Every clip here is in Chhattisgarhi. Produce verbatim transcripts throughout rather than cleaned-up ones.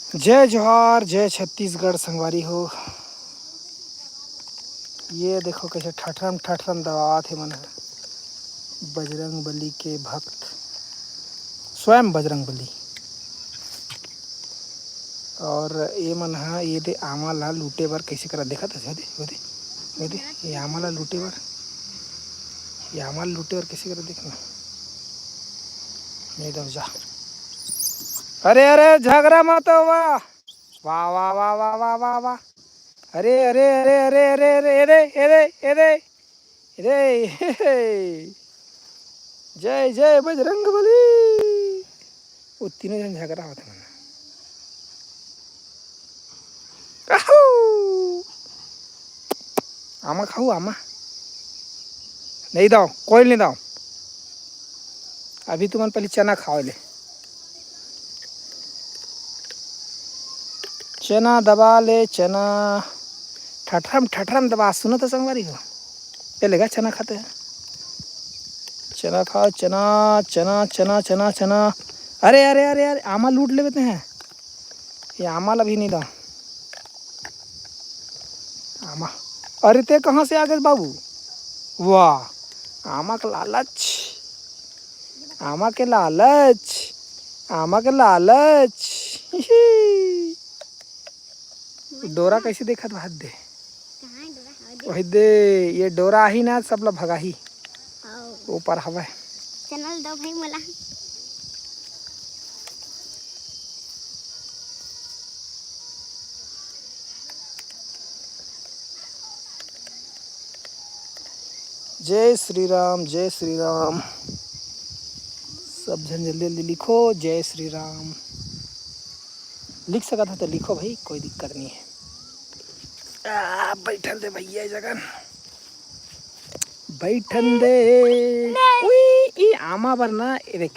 जय जोहार, जय छत्तीसगढ़ संगवारी हो। ये देखो कैसे ठठरम ठठरम दबावत हे मन ह। बजरंग बली के भक्त, स्वयं बजरंग बली। और ये मन ह ये दे आमा ला लूटे बर कैसे करा, देखत हस? ये दे, ये दे, ये दे, ये आमा ला लूटे बर, ये आमा ला लूटे बर कैसे करा, देख ना। नहीं दम जा। अरे, अरे, झगड़ा मत हो, वाह। वाह, वाह, वाह। अरे, अरे, अरे, अरे, अरे, अरे, ए दे, ए दे, ए दे, ए दे। जय, जय बजरंग बली। वो तीनों झन झगड़ा होत हे मन। आहू! आमा खाहू, आमा। नहीं दाव, कोई नहीं दाव। अभी तुमन पहले चना खाओ ले। चना दबा ले, चना। ठठरम, ठठरम दबा, सुनो तो संगवारी हो। ये लेगा चना खाते हैं। चना खाओ, चना, चना, चना, चना, चना। अरे, अरे, अरे, अरे, आमा लूट लेते हैं। ये आमा ला भी नहीं दा। आमा। अरे, ते कहाँ से आ गए बाबू? वाह, आमा के लालच, आमा के लालच, आमा के लालच। डोरा कैसे देखत भात दे? कहाँ डोरा? हवा दे। वही दे, ये डोरा ही ना, सब ला भगाही। आओ। ऊपर हवा। चैनल दो भाई मोला। जय श्री राम, जय श्री राम। सब झन जल्दी जल्दी लिखो, जय श्री राम। लिख सकत हो तो लिखो भाई, कोई दिक्कत नहीं है। आ, बैठन दे भैया जगन, बैठन दे। नहीं। उई, ई आमा बर ना, ये देख,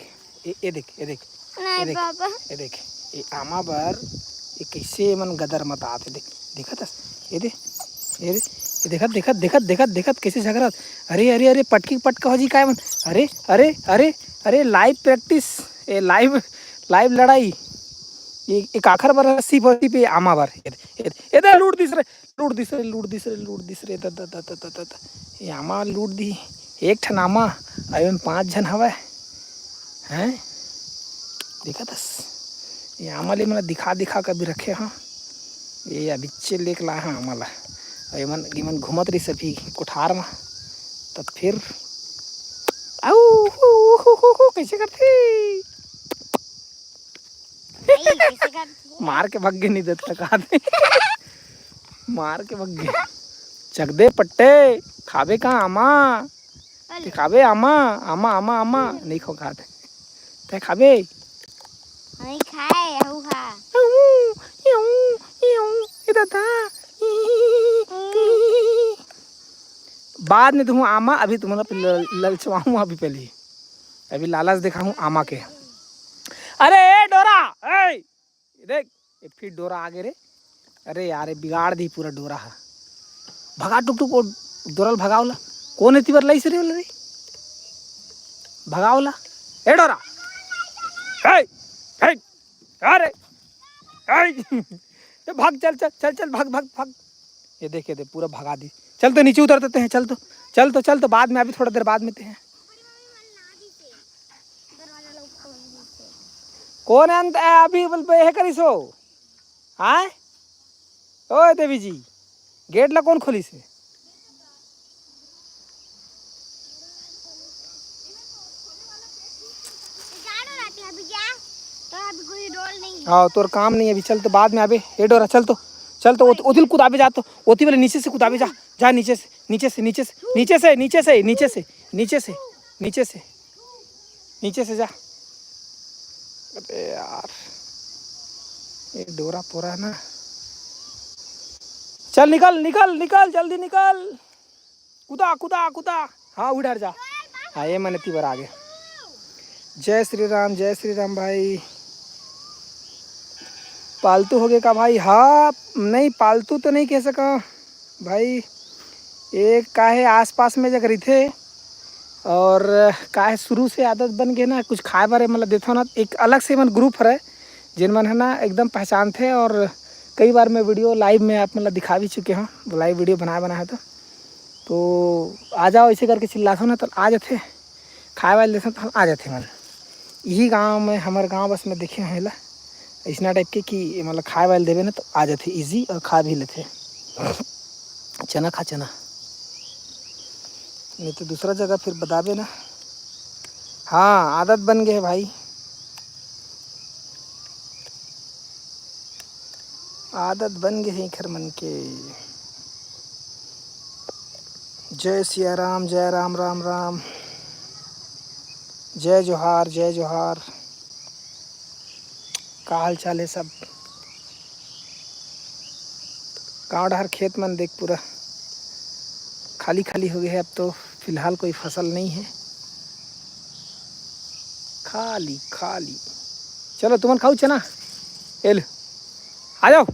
ए, ए देख, ए देख, नहीं ए देख, बाबा। ए देख, ए आमा बर, ये कैसे मन गदर मत आते देख, देखत हस? ये दे, ये दे, ये देखत, देखत, देखत, देखत, देखत, कैसे झगड़त। अरे, अरे, अरे, पटकी पटका हो जी काय मन। अरे, अरे, अरे, अरे, लाइव प्रैक्टिस, ए लाइव, लाइव लड़ाई। ये एक आखर बर रस्सी फसी पे आमा बर। ये दे, ये दे, ये दे, लूट दिस रे। लूट दिस रे, लूट दिस रे, लूट दिस रे, the, the, the, the, the, the, the. ये आमा लूट दी, एक ठन आमा, अउ एमे पांच झन हवय, हैं? देखत हस? ये आमा ले मन ला दिखा, दिखा के अभी रखे हंव। ये अभिच्चे लेके लाए हंव आमा ला। अउ एमन, एमन घूमत रहिस अभी कोठार म, तब फिर, आऊ, हू, हू, हू, हू, कैसे करथे? भाई, कैसे करथे? मार के भग गे, नहीं देता कहा दे। मार के भग गे। चक दे पट्टे, खाबे का आमा? अरे। ते खाबे आमा, आमा, आमा, आमा, नहीं खो खात। ते खाबे? नहीं खाए, हऊ खा। इऊ, इऊ, इऊ, ए दादा। बाद में तुम आमा, अभी तुम ल-, ललचवाऊँ अभी पहले। अभी लालच दिखाऊँ आमा के। अरे ए डोरा, ए, ये देख, ये फिर डोरा आगे रे। अरे यार, ये बिगाड़ दी पूरा डोरा हा। भगा टुक टुक, वो डोरा ल भगाओ ला। कौन एती बर लाइस रे, ओला रे? भगाओ ला। ए डोरा। ए, ए, अरे, ए। तो भाग, चल, चल, चल, चल, भाग, भाग, भाग। ये देख, ये देख, पूरा भगा दी। चल तो नीचे उतर देते हैं, चल तो, चल तो, चल तो, बाद में, अभी थोड़ा देर बाद में ते हैं। कौन अंत है अभी बल पे है करिस हो? आय? ओए देवी जी, गेट ला कौन खोलिस हे? जानो राती अभी जा, तो अभी कोई रोल नहीं है। हाँ, तोर काम नहीं अभी, चल तो बाद में आबे। ए डोरा, चल तो, चल तो, ओत-, ओतिल कुदाबे जा तो, ओती वाले नीचे से कुदाबे जा, जा नीचे से, नीचे से, नीचे से, नीचे से, नीचे से, नीचे से, नीचे से, नीचे से, नीचे से जा। अबे यार, ये डोरा पोरा ना। चल निकल, निकल, निकल, जल्दी निकल। कुदा, कुदा, कुदा। हाँ, उधर जा। हाँ, ये मैंने तीबर आ गया। जय श्री राम, जय श्री राम भाई। पालतू हो गए का भाई? हाँ, नहीं, पालतू तो नहीं कह सका भाई। ये का है, आसपास में जगह रहिथे और का है, शुरू से आदत बन गए ना, कुछ खाए बारे मतलब देथो ना, एक अलग से मन ग्रुप हरे, जेन मन ह ना एकदम पहचानथे, और कई बार मैं वीडियो लाइव में आप मन ला दिखा भी चुके हौं, लाइव वीडियो बनाए बनाए तो। तो आ जाओ ऐसे करके चिल्लाथों ना, तो आ जाथे, खाए वाले देथों तो आ जाथे मन। यही गांव में, हमर गांव बस में देखे हौं एला, अइसना टाइप के कि मतलब खाए वाले देबे ना तो आ जाथे इजी और खा भी लेथे। चना खा चना, नहीं तो दूसरा जगह फिर बताबे ना। हाँ, आदत बन गए हे भाई, आदत बन गए हे एखर मन के। जय सिया राम, जय राम, राम राम, जय जोहार, जय जोहार। का हाल चाल हे सब? गाँव डहर खेत मन देख पूरा खाली खाली हो गए हे। अब तो फिलहाल कोई फसल नहीं है, खाली खाली। चलो तुमन खाओ चना, ए ले, आ जाओ,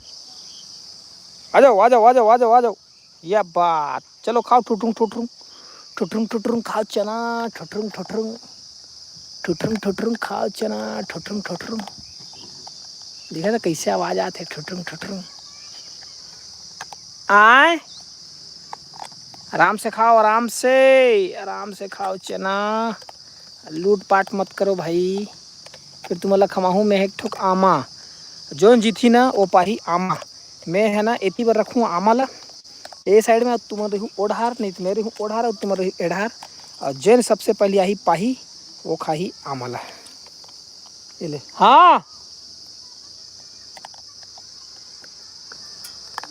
आ जाओ, आ जाओ, आ जाओ, आ जाओ, आ जाओ। या बात, चलो खाओ ठुठरुंग ठुठरुंग, ठुठरुंग ठुठरुंग खाओ चना, ठुठरुंग ठुठरुंग, ठुठरुंग ठुठरुंग खाओ चना, ठुठरुंग ठुठरुंग। देखा था कैसे आवाज आते, ठुठरुंग ठुठरुंग। आय, आराम से खाओ, आराम से, आराम से खाओ चना, लूट पाट मत करो भाई। फिर तुमन ला खवाहूँ मैं एक ठोक आमा, जोन जीती ना वो पाही आमा। मैं है ना एती बर रखूँ आमा ला, ए साइड में, तुमन रही ओढ़ार, नहीं तो मैं रही ओढ़ार और तुमन रही एढ़ार। और जेन सबसे पहले आही पाही, वो खाही आमा ला। ये ले। हाँ,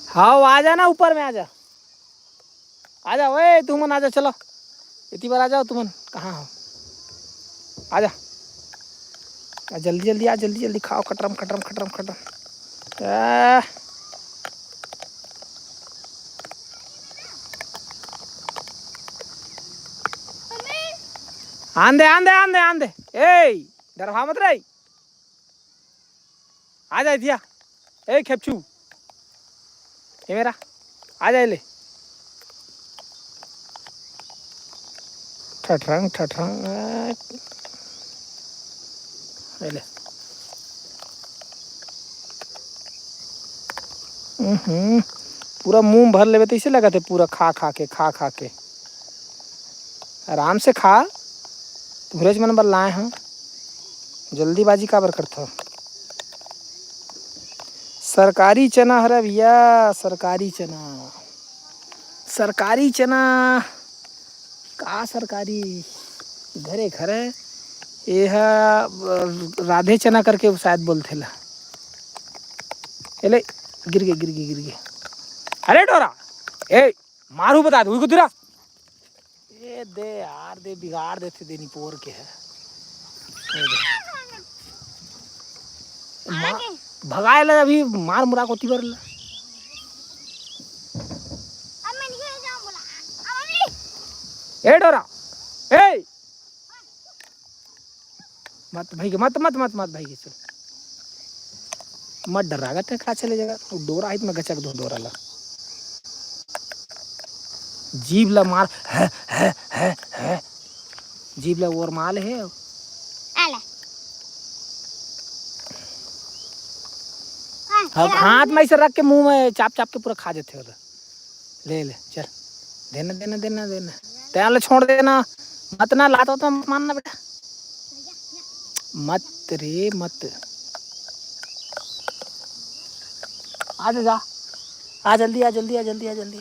हाँ, आ जा ना, ऊपर में आ जा। आ जा ओए, तुमन आ जा, चलो। इतनी बार आ जाओ तुमन, कहाँ हो? आ जा। आ, जल्दी जल्दी आ, जल्दी जल्दी खाओ, खटरम खटरम खटरम खटरम। आ। आन दे, आन दे, आन दे, आन दे। ए, डरवा मत रे। आ जा इतिया। ए खेपचू, ये मेरा, आ जा ले। ठठरंग ठठरंग, ए ले। हम्म, पूरा मुंह भर लेबे तइसे लगत हे, पूरा खा खा के, खा खा के। आराम से खा, तुहरेच मन बर लाए हंव, जल्दीबाजी काबर करथव? सरकारी चना हरे भैया, सरकारी चना, सरकारी चना। का सरकारी? घरे घरे। ये ह, अ, राधे चना करके शायद बोलथे ला। ए ले, गिर गे, गिर गे, गिर गे। अरे डोरा, ए, मारू बता दू कुतरा। ए दे यार, दे बिगाड़ देथे, दे निपोर के है। ए दे। मा-, भगाए ला अभी मार मुरा कोती बर ला। ए डोरा, ए। मत भाई के, मत, मत, मत, मत भाई के, चल। मत डरा, अगर ते खा चले जाएगा, वो डोरा है तो मैं गचक दूं डोरा ला। जीभ ला मार, है, है, है, है। जीभ ला ओर माल है। आला। हाँ, अब हाथ में ऐसे रख के मुंह में चाप चाप के पूरा खा जाते हो। ले, ले, चल। देना, देना, देना, देना। तैं ले छोड़ देना। मत ना, लात वात मत मारना बेटा। मत रे, मत। आ जा, जा। आ जल्दी, आ जल्दी, आ जल्दी, आ जल्दी।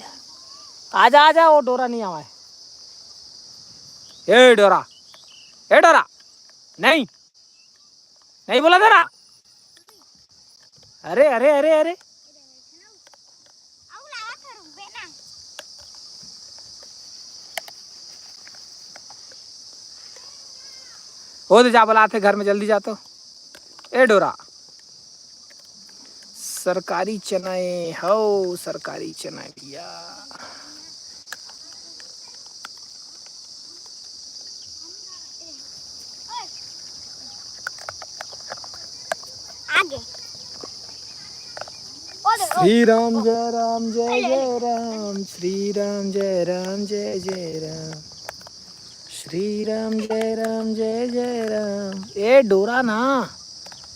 आ जा, आ जा, वो डोरा नहीं आवा है। ए डोरा। ए डोरा। नहीं। नहीं बोला था ना? अरे, अरे, अरे, अरे। ओ दे जा, बुलाथे घर में, जल्दी जा तो। ए डोरा, सरकारी चना ए, हौ सरकारी चना ए भैया। आगे। श्री राम जय राम जय जय राम, श्री राम जय राम जय जय राम, श्री राम जय राम जय जय राम। ए डोरा ना,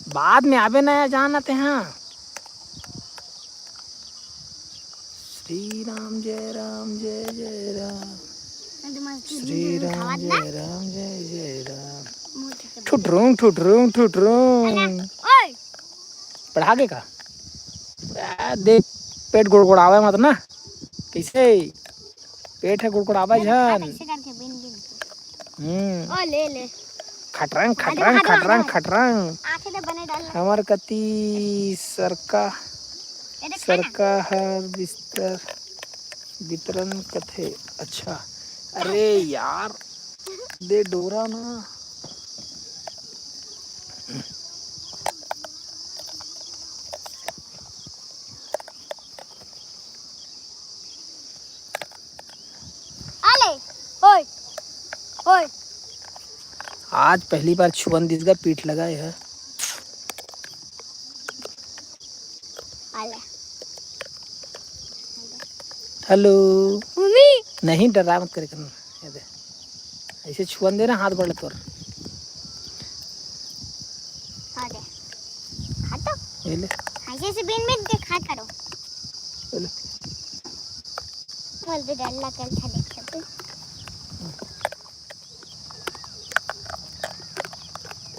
बाद में आबे ना जाना ते, हाँ। श्री राम जय राम जय जय राम। श्री राम जय राम जय जय राम। ठुठरुंग ठुठरुंग ठुठरुंग। ओए। पढ़ा के का? आ, देख, पेट गुड़गुड़ावे मत ना। कैसे? पेट है गुड़गुड़ावा झन। ऐसे करके बिन बिन। हम्म। ओ ले ले। खटरंग खटरंग खटरंग खटरंग। आंखें तो बने डाल। हमर कति सरका, सरका हर बिस्तर वितरण कथे। अच्छा, अरे यार, दे डोरा ना। आले, ओए, ओए। आज पहली बार छुअन दिस गा, पीठ लगाए है। आले। हेलो। मम्मी। नहीं, डरा मत करे करना। ये दे। ऐसे छुअन दे ना हाथ बड़ तोर। खा दे। खा तो। ये ले। ऐसे ऐसे बिन बिन के खा करो। ये ले। बोल दे डर लगा था देख तू।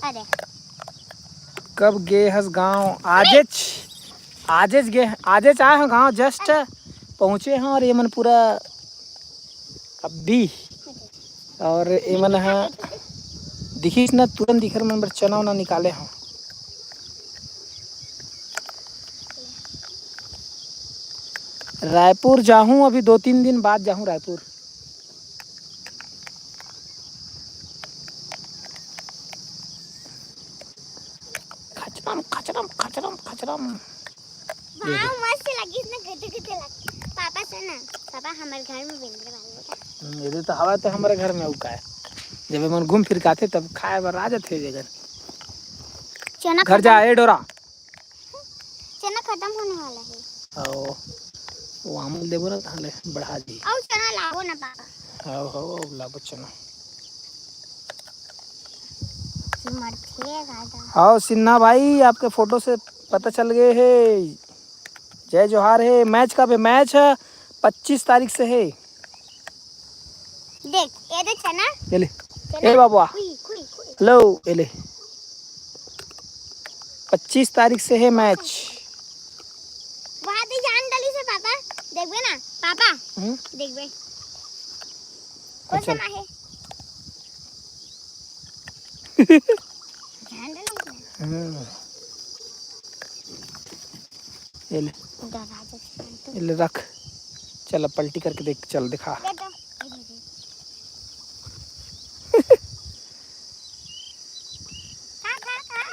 अरे। कब गे हस गांव? आजेच, आजेच गे, आजेच आए हो गांव, just पहुंचे हैं और ये मन पूरा अभी और एमन ह दिखिस न, तुरंत दिखर मन बर चना उना निकाले हव। रायपुर जाहूं, अभी दो तीन दिन बाद जाहूं रायपुर। खचरम खचरम खचरम खचरम। वाह, मस्त लगिस ना, गजब गजब लग। पापा सुन ना, पापा हमर घर में बेंदरा बांधे का। हम्म, ये तो हवा तो हमरे घर में अउ का है। जब एमन घूम फिर के आथे तब खाए बर आ जाथे ये जगह। चना घर जा, खत्म। ए डोरा। चना खत्म होने वाला है। आओ, वो आमल देबो ना, ताहले बढ़ा दी। अउ चना लाबो ना पापा। आओ, हो, लाबो चना। मरथे दादा। आओ सिन्हा भाई, आपके फोटो से पता चल गए है। जय जोहार है। मैच कब है? मैच है पच्चीस तारीख से है। देख, ये दे चना। ये ले। चना। ए बाबुआ। खुई, खुई, खुई। लो, ये ले। पच्चीस तारीख से है मैच। वहाँ दे जान डाली से पापा। देखबे ना, पापा। हम्म? देखबे। कौन अच्छा। सा माँ है? जान डाली से। हम्म। ये ले। डरा जाते हैं तो। ये ले रख। चल अब पलटी करके देख, चल दिखा। दे दो। खा, खा, खा।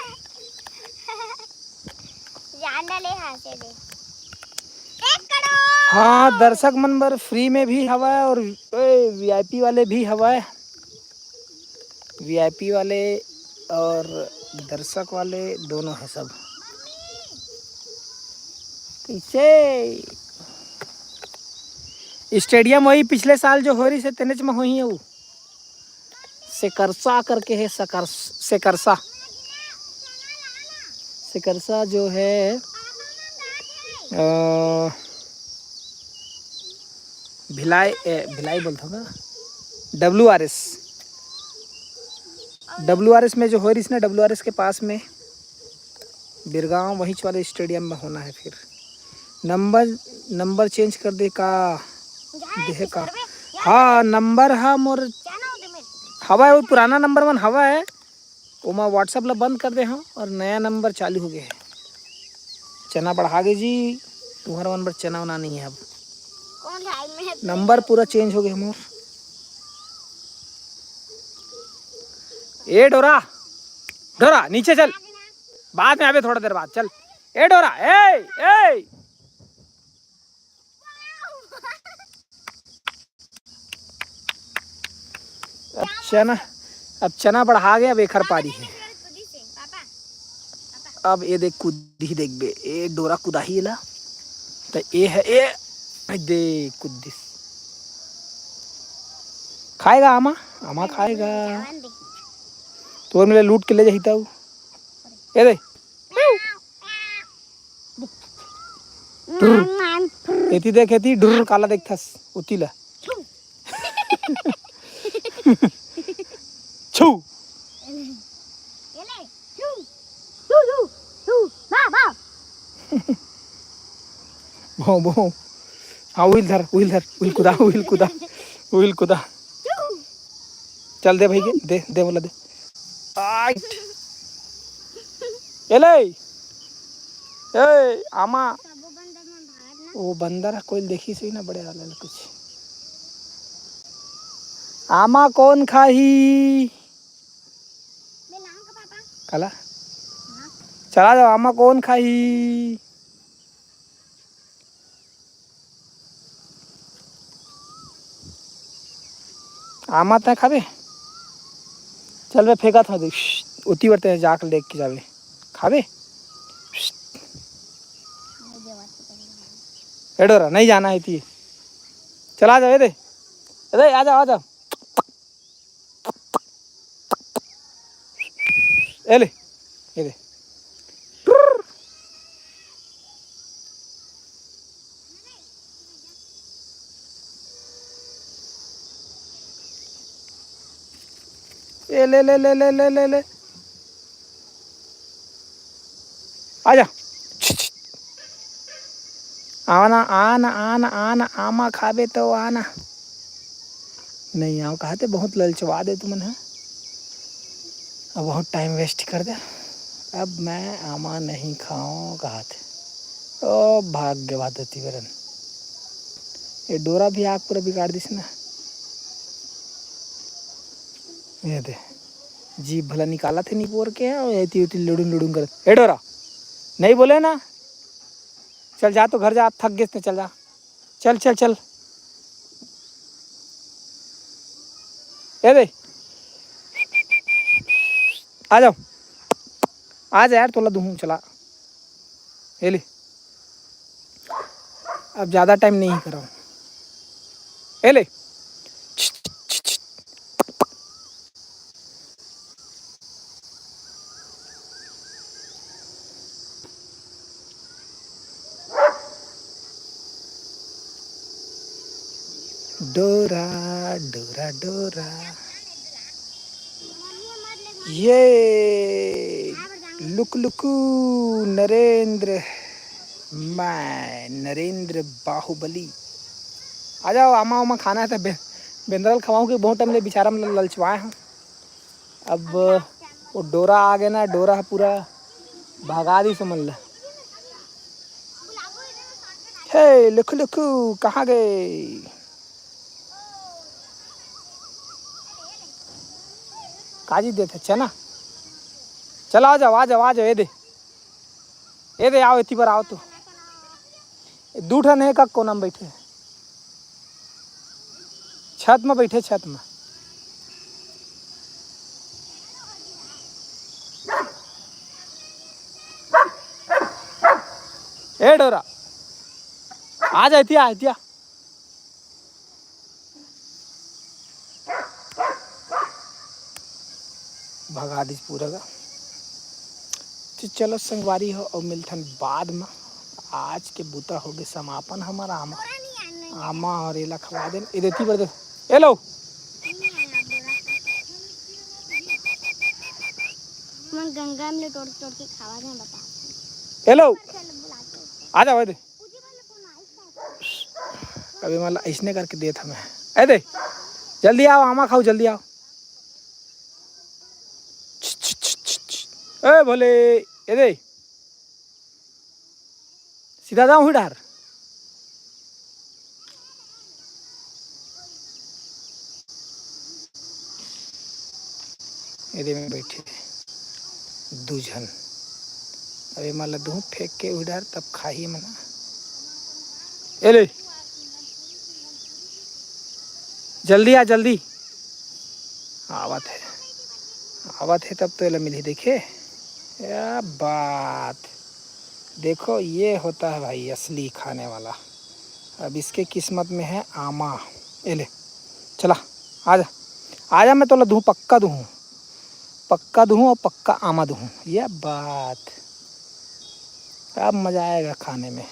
जान डाले हाथ से दे। एक करोड़। हाँ, दर्शक मन बर फ्री में भी हवय और ए, वीआईपी वाले भी हवय। वीआईपी वाले और दर्शक वाले दोनों है सब। कैसे? स्टेडियम वही पिछले साल जो हो रही से तेनेच में होही है वो। सेकरसा करके है, सकरस-, सेकरसा। सेकरसा जो है, अ, भिलाई, ए, भिलाई बोलता हूँ ना, W R S. W R S में जो हो रही ना, डब्ल्यू आर एस के पास में बिरगांव, वहीच वाले स्टेडियम में होना है फिर। नंबर, नंबर चेंज कर दे का? देहे का? हाँ, नंबर हा मोर हवा है, वो पुराना नंबर मन हवा है, ओमा WhatsApp ला बंद कर दे हव और नया नंबर चालू हो गए है। चना बढ़ा गे जी, तुम्हारा मन बर चना वना नहीं है अब। कौन है? मैं नंबर पूरा चेंज हो गए मोर। ए डोरा, डोरा नीचे चल, बाद में आबे थोड़ा देर बाद, चल। ए डोरा, ए, ए। अब चना, अब चना बढ़ा गया, अब एखर पारी है। अब ये देख कुदी देखबे, ए डोरा कुदाही एला, त ए है, ए, ए देख कुद्दिस। खाएगा आमा, आमा खाएगा। तोर मिले लूट के ले जाही तऊ। ए दे, एती देख, एती ढुर्र काला देखथस, ओती ला। छू। भों, भों। हाँ, उहिल धर, उहिल धर, उहिल कुदा, उहिल कुदा, उहिल कुदा। चल दे भाई के, दे, दे बोला दे। आइट। एले। ए, आमा। वो बंदर ह, कोई देखिस होही ना, बड़े वाला ल कुछ। आमा कौन खाही? काला? चला जाओ, आमा कौन खाही? आमा तैं खाबे? चल बे, फेंकत हँव दे। श्श्श, ओती बर तैं जाके लेके जाबे। खाबे? श्श्श। ए डोरा, नहीं जाना है ती। चला जाओ, ए दे। ए दे, आ जाओ, आ जाओ। ए ले, ए ले। ए ले, ले, ले, ले, ले, ले, ले। आजा। आना, आना, आना, आना, आमा खाबे तो आना। नहीं आओ, कहा थे बहुत ललचवा दे तुमन ह। अब बहुत टाइम वेस्ट कर दे। अब मैं आमा नहीं खाऊं, कहा थे। ओ भाग्य बात होती बरन। ये डोरा भी आग पूरा बिगाड़ दिस ना। ये दे, जीभ भला निकालत हे निपोर के, अउ एती ओती लुड़ुंग लुड़ुंग करत। ए डोरा, नहीं बोले ना, चल जा तो घर जा, थक गेस ते, चल जा, चल, चल, चल। ए दे, आ जाओ, आ जा यार, तोला दुहूं, चला। ए ले, अब ज्यादा टाइम नहीं करव। ए ले। डोरा, डोरा, डोरा। ये लुक लुकू नरेंद्र, मैं नरेंद्र बाहुबली। आ जाओ, आमा, आमा खाना है तो बे-, बेंदरा ल खवाऊं कि बहुत टाइम ले बेचारा मन ल ललचवाए हंव। अब वो डोरा आ गए ना, डोरा ह पूरा भगा दिस मन ल। हे लुकू लुकू, कहाँ गए? काजी देथे चना। चल आ जाओ, आ जाओ, आ जाओ, ए दे, ए दे, आओ, एती बर आओ तो। दू ठन हे का कोना म बइठे? छत म बइठे, छत म। ए डोरा, आ जा, एती आ, एती आ। भगा दिस पूरा का। तो चलो संगवारी हो, अउ मिलथन बाद म। आज के बुता होगे समापन हमर आमा, आमा और एला खवा देन। ए देती बर दे। ए लो। हमन गंगा में ले तोड़ तोड़ के खावा दे, बता। ए लो। आ जाओ, ए दे। अभी मतलब ऐसने करके देत हमें। ए दे, जल्दी आओ, आमा खाओ, जल्दी आओ। ए भोले, ए दे, सीधा जाओ ही डहर। एदे में बैठे दू झन। अब एमा ल दूहूं फेंक के उही डहर, तब खाही मन। ए ले, जल्दी आ, जल्दी। आवत हे, आवत हे तब तो एला मिलही। देखे, क्या बात। देखो, ये होता है भाई असली खाने वाला। अब इसके किस्मत में है आमा। ए ले, चला, आजा, आजा, मैं तोला दूहूं, पक्का दूहूं, पक्का दूहूं और पक्का आमा दूहूं। ये बात। अब मजा आएगा खाने में।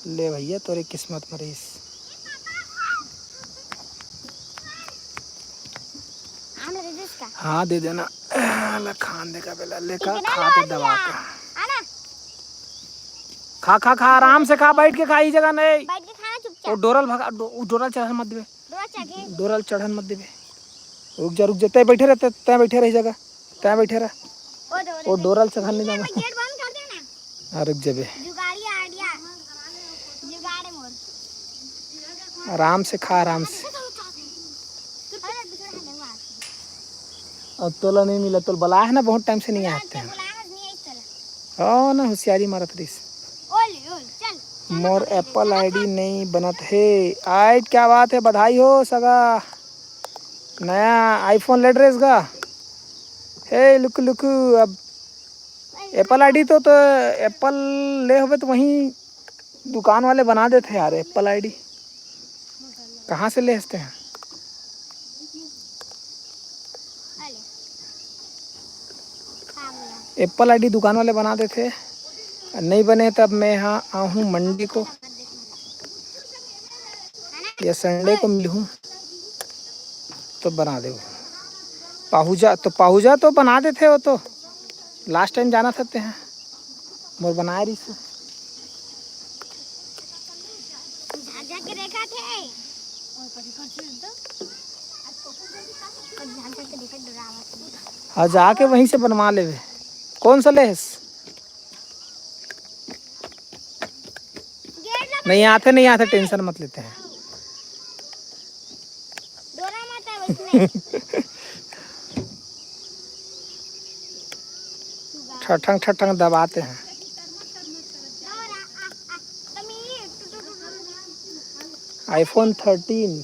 ले भैया, तोरे किस्मत में रहीस। आम ला दे दे इसका। हाँ, दे देना। ला खान दे का बेला, ले का, इतना खा तो ना दबा दिया। के। आना। खा, खा, खा, आराम से खा, बैठ के खा, ई जगह नहीं। बैठ के खाना वो चुपचाप। डोरल भगा, डो-, वो डोरल चढ़न मत देबे। डोरल चढ़े। डोरल चढ़न मत देबे। रुक जा, रुक जा, तै बैठे रह, तै, तै बैठे रह जगह, तै बैठे रह। ओ दो, वो दो। डोरल चढ़न नहीं जाना। गेट बंद कर देना। हाँ, रुक जाबे। जुगाड़ी आइडिया। जुगाड़ मोर। आराम से खा, आराम से। अरे, दूसरा है, नहीं, वहाँ। अब तोला नहीं मिला, तोला बलाए हे ना, बहुत टाइम से नहीं आते हैं। बुलाया नहीं है तोला। हाँ ना, होशियारी मारत रहीस। ओले, ओले, चल, चल, मोर चल, एप्पल चल, आईडी चल। नहीं बनत हे। आइट, क्या बात है, बधाई हो सगा। नया आईफोन ले ड्रेस का। हे लुक लुक, अब एप्पल आईडी तो, तो एप्पल ले होबे तो वहीं दुकान वाले बना देथे यार एप्पल आईडी। कहाँ से ले हसते हैं? एप्पल आईडी दुकान वाले बना देथे। नहीं बने तब मैं यहाँ आहूँ मंडे को या संडे को मिलहूँ तो बना देबो। पाहुजा तो, पाहुजा तो बना देथे वो तो। लास्ट टाइम जाना था ते हैं, मोर बनाए रहीस। झांक झांक के देखा थे। और झांक झांक के देखा, डरावा थे। हाँ, जाके वहीं से बनवा लेबे। कौन सा लेस? गेट ला नहीं आते, नहीं आते, टेंशन मत लेते हैं। डोरा मत है उसमें। ठठंग ठठंग दबाते हैं। IPhone thirteen.